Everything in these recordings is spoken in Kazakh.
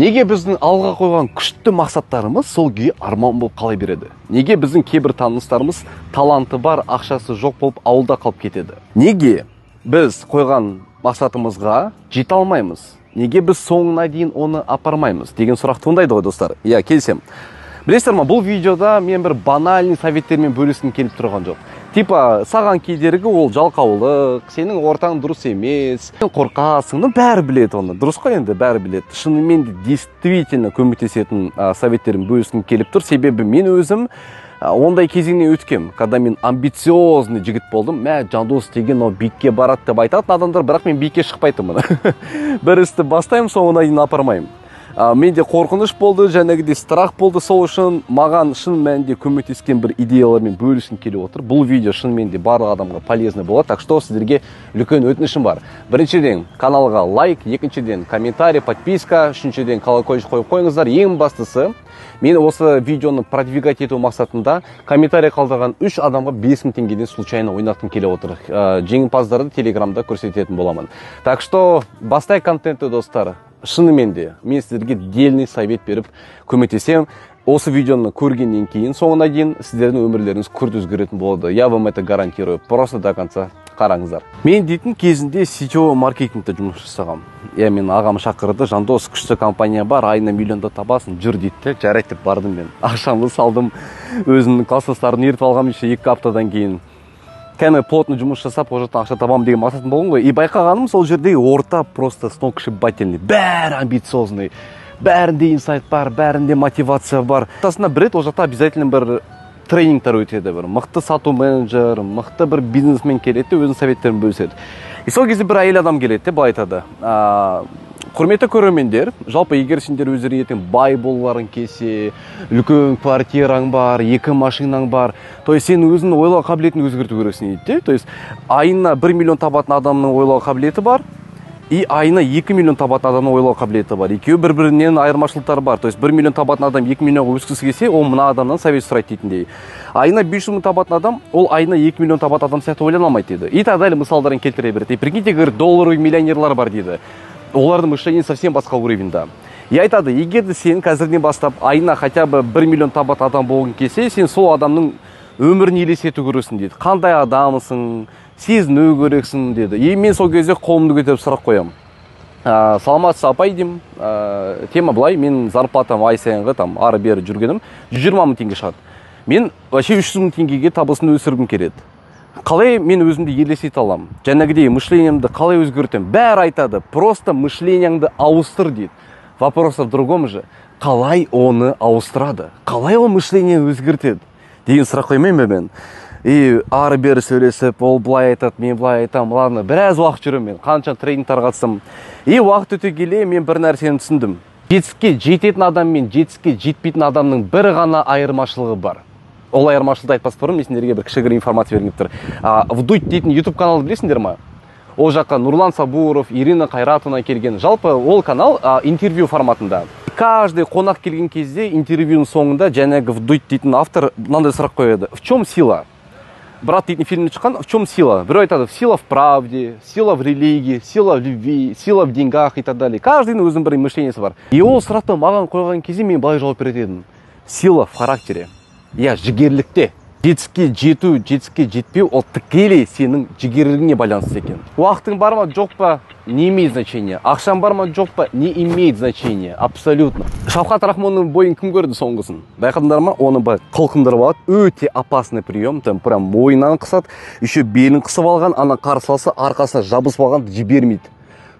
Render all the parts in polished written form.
Неге біздің алға қойған күшті мақсаттарымыз сол күйі арман болып қала береді? Неге біздің кейбір таныстарымыз таланты бар, ақшасы жоқ болып ауылда қалып кетеді? Неге біз қойған мақсатымызға жете алмаймыз? Неге біз соңына дейін оны апармаймыз деген сұрақ туындайды ғой, достар. Иә, келісемін. Білесіздер ма, бұл видеода мен бір банальный советтермен бөліскім келіп тұрған жоқ. Типа, саған кедергі ол жалқаулық, сенің ортаң дұрыс емес, сен қорқасың, ну бәрі біледі оны. Дұрыс қой енді, бәрі біледі. Шынымен де действительно көмектесетін советтермен бөліскім келіп тұр. Себебі мен өзім ондай кезеңнен өткем, когда мен амбициозный жігіт болдым. Мә, Жандос деген ол биікке барады деп айтатын адамдар, бірақ мен биікке шықпайтынмын. Бір істі бастаймын, соңына дейін апармаймын. Менде қорқыныш болды, жәнегідей страх болды. Сол үшін маған шын мәнінде көмектескен бір идеялармен бөліскім келіп отыр. Бұл видео шынымен де барлық адамға полезный болады. Так что сіздерге үлкен өтінішім бар. Біріншіден, каналға лайк, екіншіден, комментарий, подписка, үшіншіден, колокольчик қойып қойыңыздар. Ең бастысы, мен осы видеоны продвигать ету мақсатында комментарий қалдырған 3 адамға 5000 теңгеден случайно ойнатқым келіп отыр. Жеңімпаздарды телеграмда көрсететін боламын. Так что бастай контентті, достар. Шынымен де мен сіздерге дельный совет беріп көмектесемін. Осы видеоны көргеннен кейін соңына дейін сіздердің өмірлеріңіз күрт өзгеретін болады. Я вам это гарантирую. Просто до конца қараңыздар. Мен дейтін кезінде сетевой маркетингте жұмыс жасағам. Я, мен ағам шақырды, Жандос, күшті компания бар, айына миллионда табасың, жүр дейді де. Жарайды деп бардым мен. Ақшамды салдым, өзімнің класстастарымды ертіп алғам еще 2 аптадан кейін. Кәдімгі плотно жұмыс жасап, ол жақтан ақша табамын деген мақсатым болған ғой. И байқағаным, сол жердегі орта просто сногсшибательный, бәрі амбициозный, бәрінде инсайт бар, бәрінде мотивация бар. Аптасына бір рет ол жақта обязательно бір тренингтер өтеді, бір мықты сату менеджер, мықты бір бизнесмен келеді де, өзінің советтерін бөліседі. И сол кезде бір әйел адам келеді де, былай айтады: құрметті көрермендер, жалпы егер сендер өздерің ертең бай болғыларың келсе, үлкен квартираң бар, 2 машинаң бар, то есть сен өзіңнің ойлау қабілетін өзгерту керексің дейді де. То есть айына 1 миллион табатын адамның ойлау қабілеті бар, и айына 2 миллион табатын адамның ойлау қабілеті бар. Екеуі бір-бірінен айырмашылықтары бар. То есть 1 миллион табатын адам 2 миллионға өскісі келсе, ол мына адамнан совет сұрайды дейтіндей. Айына 500 мың табатын адам, ол айына 2 миллион табатын адам сияқты ойлана алмайды дейді. И так далее мысалдарын келтіре береді. И прикиньте, говорит, долларовый миллионерлар бар дейді. Олардың мышление совсем басқа уровеньда. И айтады, егер де сен қазірден бастап айына хотя бы 1 миллион табатын адам болғың келсе, сен сол адамның өмірін елестету керексің дейді. Қандай адамсың, сезіну керексің деді. И мен сол кезде қолымды көтеріп сұрақ қоямын. Саламатсыз, апай деймін. Тема былай, мен зарплатам ай сайынғы там ары-бері жүргенім 120 мың теңге шығады. Мен вообще 300 мың теңгеге табысын өсіргім келеді. Қалай мен өзімді елестете аламын? Жаңағыдей мышлениемді қалай өзгертемін? Бәрі айтады, просто мышлениеңді ауыстыр дейді. Вопрос в другом же. Қалай оны ауыстырады? Қалай ол мышление өзгертеді? Деген сұрақ қоймаймын ба мен? И ары-бері сөйлесіп, ол былай айтады, мен былай айтамын. Ладно, біраз уақыт жүремін мен. Қанша тренингтарға қатыстым. И уақыт өте келе мен бір нәрсені түсіндім. Жетістікке жететін адам мен жетістікке жетпейтін адамның бір ғана айырмашылығы бар. Ол айырмашылықты айтпас бұрын мен сендерге бір кішігірім информация бергім келіп тұр. Вдудь дейтін YouTube каналды білесіңдер ма? Ол жаққа Нұрлан Сабуров, Ирина Қайратовна келген. Жалпы ол канал, интервью форматында. Каждый қонақ келген кезде интервьюның соңында жаңағы Вдудь дейтін автор мынандай сұрақ қояды. В чем сила? Брат дейтін фильмде шыққан, в чем сила? Біреу айтады, сила в правде, сила в религии, сила в любви, сила в деньгах и так далее. Каждыйның өзінің бір мышлениесі бар. И ол сұрақты маған қойған кезде мен былай жауап беретін едім. Сила в характере. Я, жігерлікте. Жетістікке жету, жетістікке жетпеу ол тікелей сенің жігерлігіңе байланысты екен. Уақытың бар ма, жоқ па, не имеет значения. Ақшаң бар ма, жоқ па, не имеет значения. Абсолютно. Шавкат Рахмонның бойын кім көрді соңғысын? Байқадыңдар ма? Оны былай қылқындырып алады. Өте опасный прием. Там прям мойнынан қысады, еще белін қысып алған, ана қарсыласы арқасына жабысып алған, жібермейді.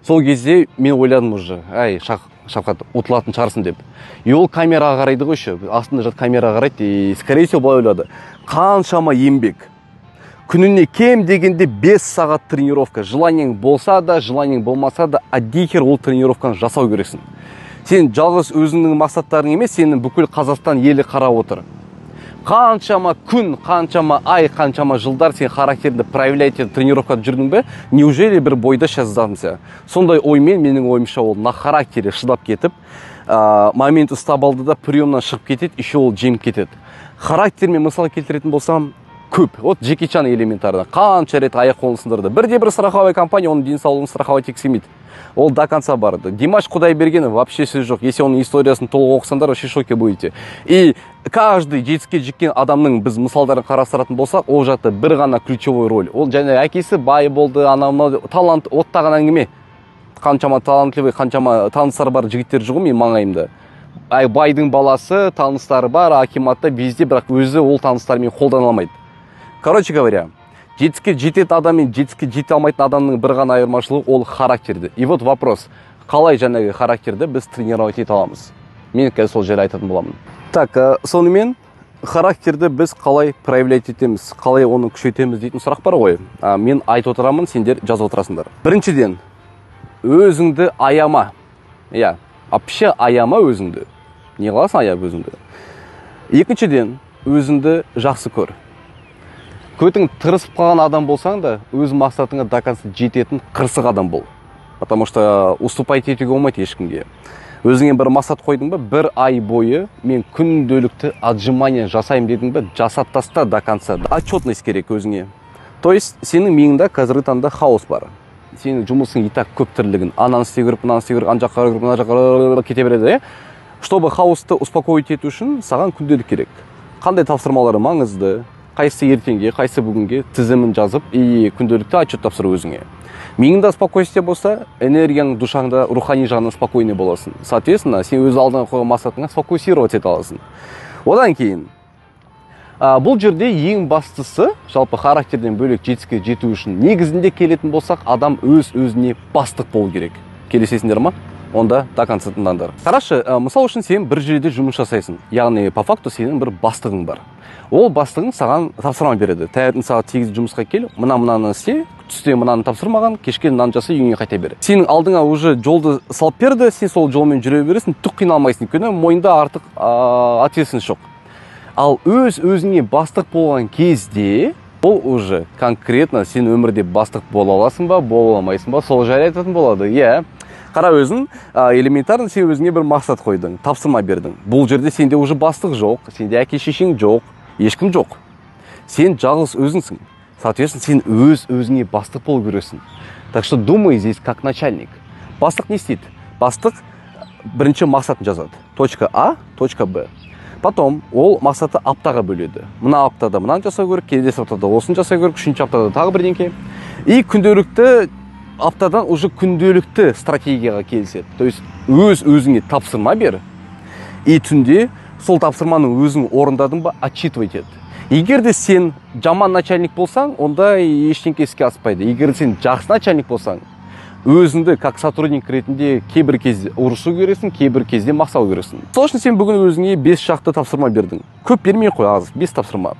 Сол кезде мен ойладым уже, әй, Шавкат, ұтылатын шығарсың деп. И ол камераға қарайды ғой еще, астында жатып камераға қарайды, и скорее всего былай ойлады. Қаншама еңбек. Күніне кем дегенде 5 сағат тренировка. Желаниең болса да, желаниең болмаса да, әдейі ол тренировканы жасау керексің. Сен жалғыз өзіңнің мақсаттарың емес, сенің бүкіл Қазақстан елі қарап отыр. Қаншама күн, қаншама ай, қаншама жылдар сен характеріңді проявлять етіп тренировкада жүрдің бе? Неужели бір бойда сейчас сдамся? Сондай оймен, менің ойымша, ол на характере шыдап кетіп, момент ұстап алды да, приемнан шығып кетеді, еще ол жеңіп кетеді. Характермен мысал келтіретін болсам, көп. Вот Джеки Чан элементарно. Қанша рет аяқ қолын сындырды. Бірде бір страховой компания оның денсаулығын страховать еткісі келмейді. Ол до конца барды. Димаш Құдайбергенов, вообще сөз жоқ. Если оның историясын толық оқысаңдар, вообще в шоке будете. И каждый жетістікке жеткен адамның біз мысалдарын қарастыратын болсақ, ол жақта бір ғана ключевой роль. Ол және әкесі бай болды, анау мынау, талант, оттаған әңгіме. Қаншама талантливый, қаншама таныстар бар жігіттер жүр ғой менің маңайымда. Ай, байдың баласы, таныстары бар, акиматта, везде, бірақ өзі ол таныстармен қолдана алмайды. Короче говоря, жетістікке жететін адам мен жетістікке жете алмайтын адамның бір ғана айырмашылығы — ол характерді. И вот вопрос: қалай жаңағы характерді біз тренировать ете аламыз? Мен қазір сол жайлы айтатын боламын. Так, сонымен характерді біз қалай проявлять етеміз, қалай оны күшейтеміз дейтін сұрақ бар ғой. Мен айтып отырамын, сендер жазып отырасыңдар. Біріншіден, өзіңді аяма. Иә, вообще аяма өзіңді. Не қыласың аяп өзіңді? Екіншіден, өзіңді жақсы көр. Көтің тырысып қалған адам болсаң да, өз мақсатыңа до конца жететін қырсық адам бол. Потому что уступать етуге болмайды ешкімге. Өзіңе бір мақсат қойдың ба, бір ай бойы мен күнделікті отжимание жасаймын дедің бе, жасап таста до конца. Отчетность керек өзіңе. То есть сенің миыңда қазіргі таңда хаос бар. Сенің жұмысың и так көп тірлігін. Ананы істеу керек, мынаны істеу керек, ана жаққа қарау керек, мына жаққа кете береді, иә? Чтобы хаосты успокоить ету үшін саған күнделік керек. Қандай тапсырмалары маңызды, қайсысы ертеңге, қайсысы бүгінге, тізімін жазып и күнделікті отчет тапсыру өзіңе. Миыңда спокойствие болса, энергияң, душаңда, рухани жағынан спокойный боласың. Соответственно, сен өз алдыңа қойған мақсатыңа сфокусировать ете аласың. Одан кейін бұл жерде ең бастысы, жалпы характерден бөлек жетістікке жету үшін негізінде келетін болсақ, адам өз өзіне бастық болу керек. Келісесіңдер ма? Онда до конца тыңдаңдар. Қарашы, мысал үшін, сен бір жерде жұмыс жасайсың, яғни по факту сенің бір бастығың бар. Ол бастығың саған тапсырма береді: таңертең сағат 8-де жұмысқа кел, мына мынаны істе, түсте мынаны тапсырмаған, кешке мынаны жаса, үйіңе қайта бер. Сенің алдыңа уже жолды салып берді, сен сол жолмен жүре бересің, түк қиналмайсың, өйткені мойнында артық ответственность жоқ. Ал өз өзіңе бастық болған кезде, ол уже конкретно сен өмірде бастық бола аласың ба, бола алмайсың ба, сол жайлы айтатын болады. Иә, қара өзің, элементарно сен өзіңе бір мақсат қойдың, тапсырма бердің. Бұл жерде сенде уже бастық жоқ, сенде әке шешең жоқ, ешкім жоқ, сен жалғыз өзіңсің. Соответственно, сен өз өзіңе бастық болу керексің. Так что думай здесь как начальник. Бастық не істейді? Бастық бірінші мақсатын жазады: точка А, точка Б. Потом ол мақсатты аптаға бөледі: мына аптада мынаны жасау керек, келесі аптада осыны жасау керек, үшінші аптада тағы бірдеңке. И күнделікті аптадан уже күнделікті стратегияға келіседі. То есть өз өзіңе тапсырма бер и түнде сол тапсырманы өзің орындадың ба, отчитывать ет. Егер де сен жаман начальник болсаң, онда ештеңке іске аспайды. Егер де сен жақсы начальник болсаң, өзіңді как сотрудник ретінде кейбір кезде ұрысу керексің, кейбір кезде мақтау керексің. Сол үшін сен бүгін өзіңе 5 шақты тапсырма бердің. Көп бермей қой, аз, 5 тапсырма.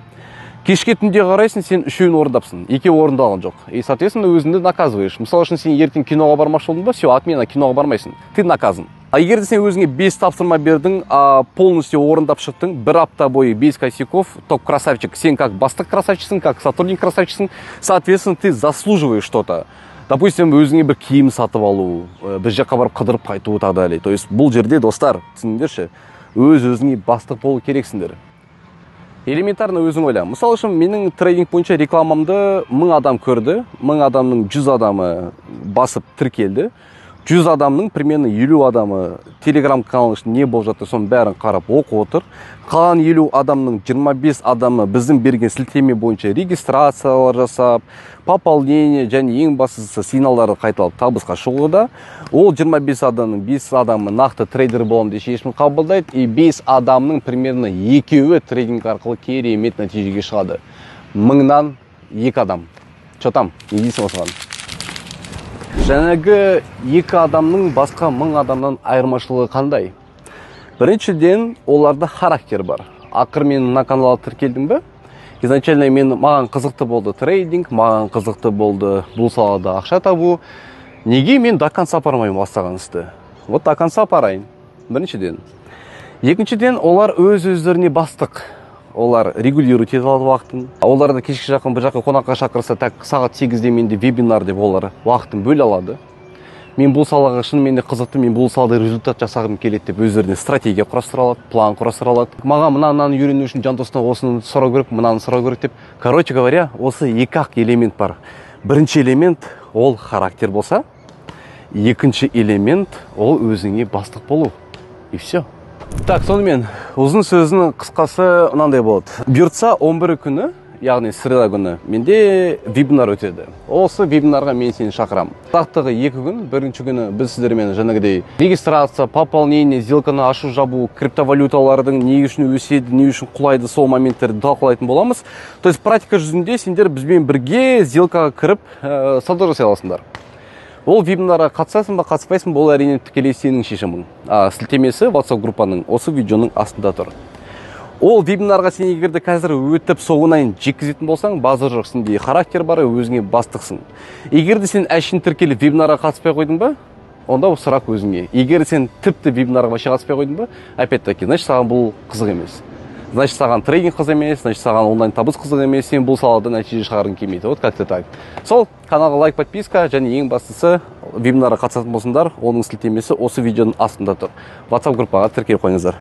Кешке түнде қарайсың, сен үшеуін орындапсың, екеуі орындалған жоқ. И, соответственно, өзіңді наказываешь. Мысалы үшін, сен ертең киноға бармақшы болдың ба, все, отмена, киноға бармайсың, ты наказан. А егер де сен өзіңе 5 тапсырма бердің, а полностью орындап шықтың, бір апта бойы без косяков, топ красавчик. Сен как бастық красавчиксің, как сотрудник красавчиксің, соответственно, ты заслуживаешь что-то. Допустим, өзіңе бір киім сатып алу, бір жаққа барып қыдырып қайту и так далее. То есть бұл жерде, достар, түсініңдерші, өз өзіңе бастық болу керексіңдер. Элементарно өзің ойла. Мысалы үшін, менің трейдинг бойынша рекламамды 1000 адам көрді, 1000 адамның 100 адамы басып тіркелді. 100 адамның примерно 50 адамы телеграм каналының ішінде не болып жатыр, соның бәрін қарап оқып отыр. Қалған 50 адамның 25 адамы біздің берген сілтеме бойынша регистрациялар жасап, пополнение және ең бастысы сигналдарды қайталап табысқа шығуда. Ол 25 адамның 5 адамы нақты трейдер боламын деп шешім қабылдайды, и 5 адамның примерно екеуі трейдинг арқылы керемет нәтижеге шығады. Мыңнан екі адам. Че там, не дейсің осыған? Жаңағы екі адамның басқа 1000 адамнан айырмашылығы қандай? Біріншіден, оларда характер бар. Ақыр мен мына каналға тіркелдім бе? Изначально маған қызықты болды трейдинг, маған қызықты болды бұл салада ақша табу. Неге мен до конца апармаймын бастаған істі? Вот до конца апарайын. Біріншіден. Екіншіден, олар өз өздеріне бастық. Олар регулировать ете алады уақытын. Оларды кешке жақын бір жаққа қонаққа шақырса, так, сағат 8-де менде вебинар деп, олар уақытын бөле алады. Мен бұл салаға шынымен де қызықты, мен бұл салада результат жасағым келеді деп өздеріне стратегия құрастыра алады, план құрастыра алады. Маған мынаны үйрену үшін Жандостан осыны сұрау керек, мынаны сұрау керек деп. Короче говоря, осы екі ақ элемент бар. Бірінші элемент ол характер болса, Екінші элемент — ол өзіңе бастық болу. И все. Так, сонымен, ұзын сөзінің қысқасы мынандай болады. Бұйыртса, 11 күні, яғни среда күні, менде вебинар өтеді. Осы вебинарға мен сені шақырамын. Ұзақтығы 2 күн. Бірінші күні біз сіздермен жаңағыдай регистрация, пополнение, сделканы ашу, жабу, криптовалюталардың не үшін өседі, не үшін құлайды, сол моменттерді талқылайтын боламыз. То есть практика жүзінде сендер бізбен бірге сделкаға кіріп, сауда жасай аласыңдар. Ол вебинарға қатысасың ба, қатыспайсың ба, ол, әрине, тікелей сенің шешімің. Сілтемесі WhatsApp группаның осы видеоның астында тұр. Ол вебинарға сен егер де қазір өтіп, соңына дейін жеткізетін болсаң, базар жоқ, сенде характер бар, өзіңе бастықсың. Егер де сен әшейін тіркеліп, вебинарға қатыспай қойдың ба, онда ол сұрақ өзіңе. Егер сен тіпті вебинарға вообще қатыспай қойдың ба, опять таки, значит, саған бұл қызық емес, значит, саған трейдинг қызық емес, значит, саған онлайн табыс қызық емес, сен бұл салада нәтиже шығарғың келмейді. Вот как то так. Сол каналға лайк, подписка және ең бастысы, вебинарға қатысатын болсаңдар, оның сілтемесі осы видеоның астында тұр, WhatsApp группаға тіркеліп қойыңыздар.